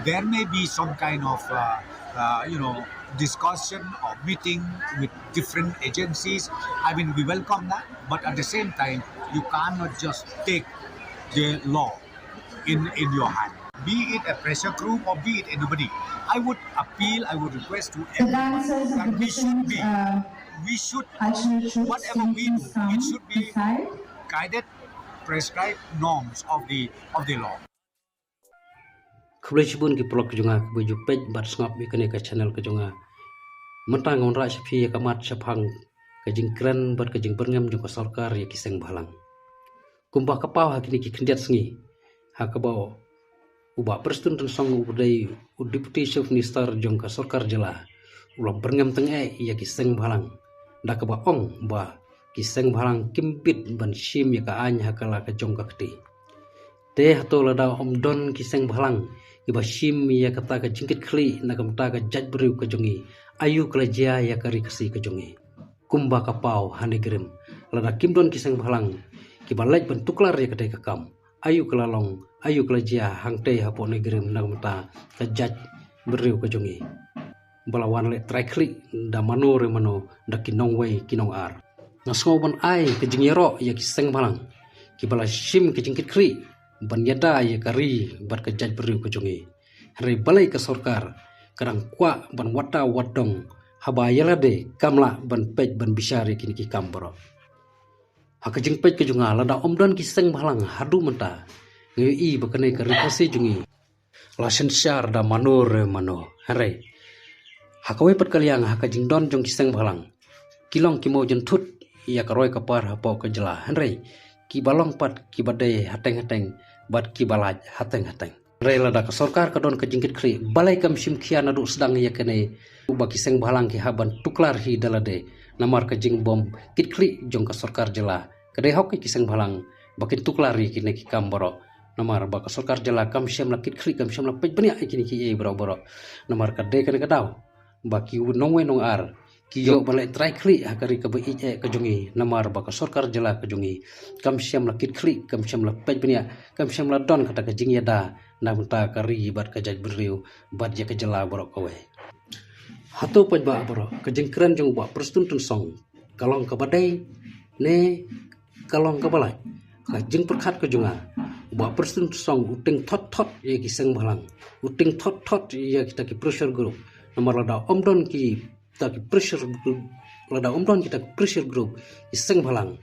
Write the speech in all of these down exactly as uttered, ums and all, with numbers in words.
There may be some kind of, uh, uh, you know, discussion or meeting with different agencies. I mean, we welcome that, but at the same time, you cannot just take the law in, in your hand. Be it a pressure group or be it anybody, I would appeal, I would request to everyone that we should be, uh, we should, whatever we do, it should be guided, prescribed norms of the, of the law. Khublei shibun ki paralok jong nga kiba ju peit bad sngap ïa kane ka channel ka jong nga. Mynta nga wanrah sha phi ïa ka mat shaphang ka jingkren bad ka jingbyrngem jong ka sorkar ïa ki seng bhalang. Kumba ka paw ha kine ki khyndiat sngi, ha kaba u Bah Prestone Tynsong uba dei u Deputy Chief Minister jong ka sorkar jylla u la byrngem tyngeh ïa ki seng bhalang da kaba ong ba ki seng bhalang kim bit ban shim ïa ka aiñ ha ka la ka jong ka kti. Te hato lada ym don ki seng bhalang kiba shim ïa kata ka jingkitkhlieh na ka bynta ka jaitbynriew ka jong ngi, aïu ka la jia ïa ka ri Khasi ka jong ngi? Kumba ka paw ha NEIGRIHMS, lada kim don ki seng bhalang kiba leit ban tuklar ïa katei ka kam, aïu ka la long, aïu ka la jia hangtei hapoh NEIGRIHMS na ka bynta ka jaitbynriew ka jong ngi ba la wan leh trai khlieh da mano re mano da ki nongwei ki nongar. Nga sngew ban ai ka jingïaroh ïa ki seng bhalang kiba la shim ka jingkitkhlieh ban ïada ïa ka ri bad ka jaitbynriew ka jong ngi. Hynrei balei ka sorkar ka dang kwah ban wad daw wad dong haba ïa lade kam lah ban peit ban bishar ïa kine ki kam baroh? Ha ka jingpeit ka jong nga, lada ym don ki seng bhalang haduh mynta, nga ïohi ba kane ka ri Khasi jong ngi la synshar da mano re mano. Hynrei ha kawei pat ka liang, ha ka jingdon jong ki seng bhalang, ki long ki mawjynthut ïa ka roi ka par hapoh ka jylla, hynrei kiba long pat kiba dei hateng hateng bad kiba lait hateng hateng. Hynrei lada ka sorkar ka don ka jingkitkhlieh, balei kam shim khia naduh sdang ïa kane ba ki seng bhalang ki hap ban tuklar hi da lade namar ka jingbym kitkhlieh jong ka sorkar jylla? Ka dei hok ïa ki seng bhalang ba kin tuklar ïa kine ki kam baroh, namar ba ka sorkar jylla kam shym la kitkhlieh, kam shym la peit bniah ïa kine kiei baroh baroh. Namar ka dei kane ka daw ba ki nongwei nongar ki ïoh ban leh trai khlieh ha ka ri kaba ïeit eh ka jong ngi, namar ba ka sorkar jylla ka jong ngi kam shym la kitkhlieh, kam shym la peit bniah, kam shym la don kata ka jingïada na ka bynta ka ri bad ka jaitbynriew bad ïa ka jylla baroh kawei. Hato paidbah baroh, ka jingkren jong u Bah Prestone Tynsong ka long kaba dei ne ka long kaba lait? Ha ka jingpyrkhat ka jong nga, u Bah Prestone Tynsong u tieng thot thot ïa ki seng bhalang, u tieng thot thot ïa kita ki pressure group. Namar lada ym don ki ta ki pressure group, lada ym don kita ki pressure group, ki seng bhalang,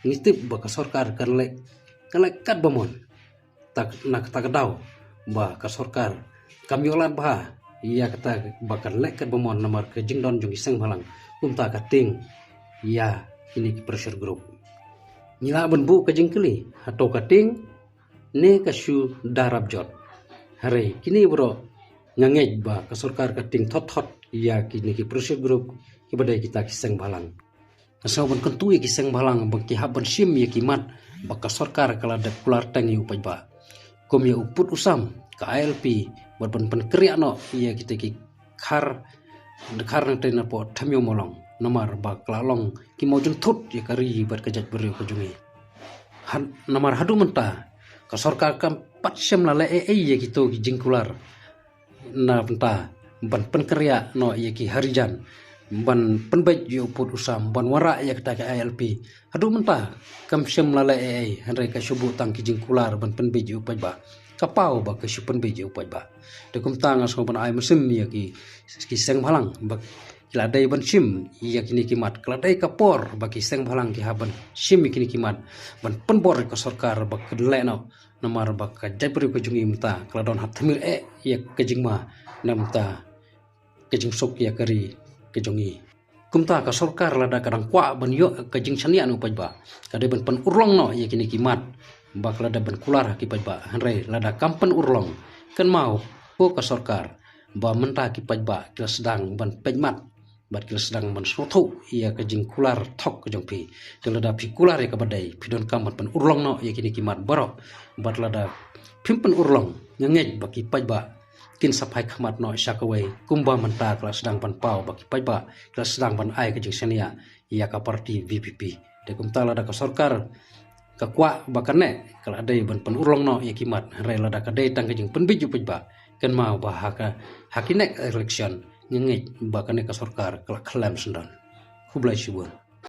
ngi tip ba ka sorkar kan leh, kan leh katba mon. Ta, na kata ka daw ba ka sorkar kam ïoh lad bha ïa kata ba kan leh katba mon namar ka jingdon jong ki seng bhalang. Kumta ka tieng ïa kine ki pressure group. Ngi lah ban buh ka jingkylli, hato ka tieng ne ka shu da rap jot? Hynrei kine baroh nga ngeit ba ka sorkar ka tieng thot thot ïa kine ki pressure group kiba dei kita ki seng bhalang. Nga sngew ban kyntu ïa ki seng bhalang ba ki hap ban shim ïa ki mat ba ka sorkar ka la dep kular teng ïa u paidbah, kum ïa u pud u sam, ka I L P, bad ban pynkynriah noh ïa kita ki khar, khar nangtei napoh Thamiongmawlong, namar ba ka la long ki mawjynthut ïa ka ri bad ka jaitbynriew ka jong ngi. Had-, namar haduh mynta ka sorkar kam pat shym la leh ei ei ïa kito ki jingkular na bynta ban pynkynriah noh ïa ki Harijan, ban pynbeit ïa u pud u sam, ban wanrah ïa kata ka I L P. Haduh mynta kam shym la leh ei ei, hynrei ka shu buh tang ki jingkular ban pynbeit ïa u paidbah. Ka paw ba ka shu pynbeit ïa u paidbah. Te kumta nga sngew ban ai mynsiem ïa ki, ki seng bhalang ba ki la dei ban shim ïa kine ki mat. Ka la dei ka por ba ki seng bhalang ki hap ban shim ïa kine ki mat, ban pynbor ïa ka sorkar ba kan leh noh, namar ba ka jaitbynriew ka jong ngi mynta ka la don ha thymmai eh ïa ka jingma, namar ka jingsuk ïa ka ri ka jong ngi. Kumta ka sorkar lada ka dang kwah ban ïoh ka jingshaniah na u paidbah, ka dei ban pynurlong noh ïa kine ki mat ba ka la dep ban kular ha ki paidbah. Hynrei lada kam pynurlong, kynmaw ko ka sorkar ba mynta ki paidbah ki la sdang ban peit mat bad ki la sdang ban sngewthuh ïa ka jingkular thok ka jong phi. Te lada phi kular ïa kaba dei, phi donkam ban pynurlong noh ïa kine ki mat baroh. Bad lada phim pynurlong, nga ngeit ba ki paidbah kin sa phai khmat noh sha kawei, kumba mynta ka la sdang ban paw ba ki paidbah ka la sdang ban ai ka jingshaniah ïa ka party V P P. Te kumta lada ka sorkar ka kwah ba kane ka la dei ban pynurlong noh ïa ki mat, hynrei lada ka dei tang ka jingpynbit jingpynbha, kynmaw ba ha ka, ha ki next election nga ngeit ba kane ka sorkar ka la khlem sngewdon. Khublei shibun.